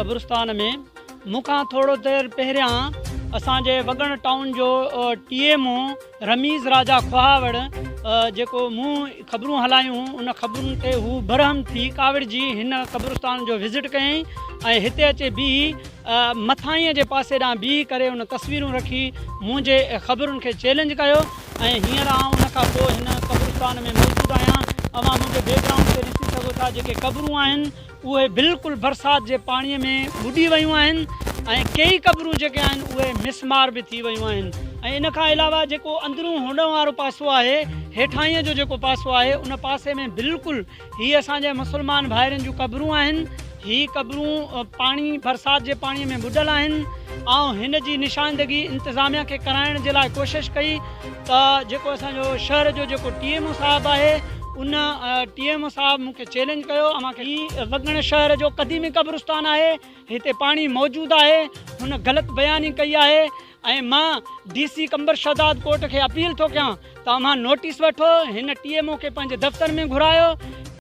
قبرستان ۾. مون کان ٿورو دير پهريان اسان جي وڳڻ ٽائون جو T M O Ramiz Raja Khahawar جيڪو مون خبرون هلايون ان خبرن تي هو برهم ٿي ڪاوڙجي هن قبرستان جو وزٽ ڪيائين ۽ هتي اچي بيهي مٿانهينء جي پاسي ڏانهن بيهي ڪري ان تصويرون رکي منهنجي خبرن کي چئلينج ڪيو ۽ هينئر آئون ان کان پوء هن قبرستان ۾ موجود آهيان. اوهان منهنجي بيڪ گرائونڊ تي ڏسي سگهو ٿا جيڪي قبرون آهن اهي بلڪل برسات جي پاڻي ۾ ٻڏي ويون آهن ۽ ڪيئي قبرون جيڪي آهن اهي مسمار به ٿي ويون آهن ۽ ان کان علاوه جيڪو اندرون هوڏانهن وارو پاسو آهي هيٺاهينء جو جيڪو پاسو آهي ان پاسي ۾ بلڪل هي اسان جي مسلمان ڀائرن جون قبرون آهن هي قبرون پاڻي برسات جي پاڻي ۾ ٻڏل آهن آئون هن جي نشاندگي انتظاميا کي ڪرائڻ جي لاء ڪوشش ڪئي ته جيڪو اسان جو شهر جو جيڪو ٽي ايم او صاحب آهي ان ٽي ايم او صاحب مون کي چئلينج ڪيو اوهان کي هي وڳڻ شهر جو قديمي قبرستان آهي هتي پاڻي موجود آهي هن غلط بياني ڪئي آهي ۽ مان ڊي سي قمبر شهداد ڪوٽ کي اپيل ٿو ڪيان ته اوهان نوٽيس وٺو هن ٽي ايم او کي پنهنجي دفتر ۾ گهرايو.